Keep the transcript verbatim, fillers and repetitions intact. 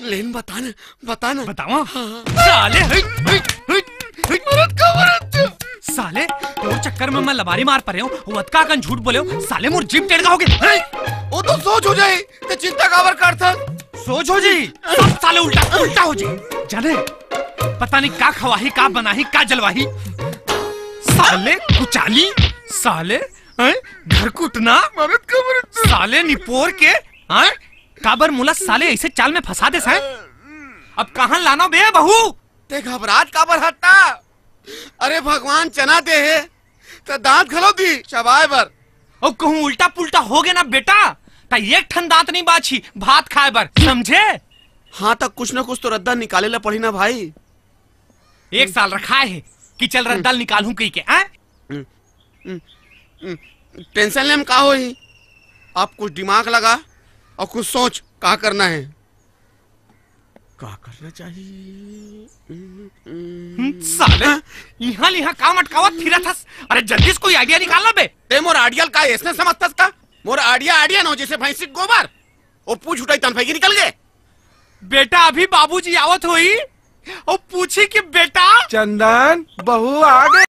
लेन बता ना, बता ना। बतावा? हाँ। साले, हिट, हिट, हिट, हिट। मरत का मरत? साले, तोर चक्कर में मैं लबारी मार परे हूँ, वो अतका कन झूठ बोले हूँ, साले मोर जीभ टेढ़ का हो गे। अरे, वो तो सोच हो जाए, ते चिंता काबर करथस? सोच हो जी, सब साले उल्टा, उल्टा हो जी। जाने, पता नहीं का खवाही, का बनाही, का जलवाही। साले कुचाली, साले, हैं? घर कुटना, मरत का मरत। साले निपोर के, हैं? काबर मोला साले ऐसे चाल में फंसा देस हैं? अब कहाँ लाना बे बहू? ते घबरात काबर हस? अरे भगवान चना दे हे, त दांत घलो दी चबाए बर। अउ कहूँ उल्टा पुल्टा हो गे ना बेटा, त एक ठन दांत नहीं बाची भात खाए बर, समझे? हाँ, त कुछ ना कुछ तो रद्दा निकाले ला पड़ी ना भाई। एक साल रखाए हे कि चल रद्दा ल निकालहूँ कहिके, हैं? हम्म, हम्म, हम्म, टेंशन ले म का होही? अब कुछ दिमाग लगा अउ कुछ सोच का करना हे। का करना चाहिए? हम्म, साले, हाँ? इहाँ ले इहाँ काम अटकावत फिरत हस? अरे जल्दी से कोई आइडिया निकाल ना बे। ते मोर आइडिया ल का ऐसने समझथस का? मोर आइडिया आइडिया न हो, जैसे भैंसी के गोबर। वो पूछ उठाई तन फेंकी निकल गे। बेटा अभी बाबूजी आवत होई, वो पूछी कि बेटा। चंदन, बहू आ गई।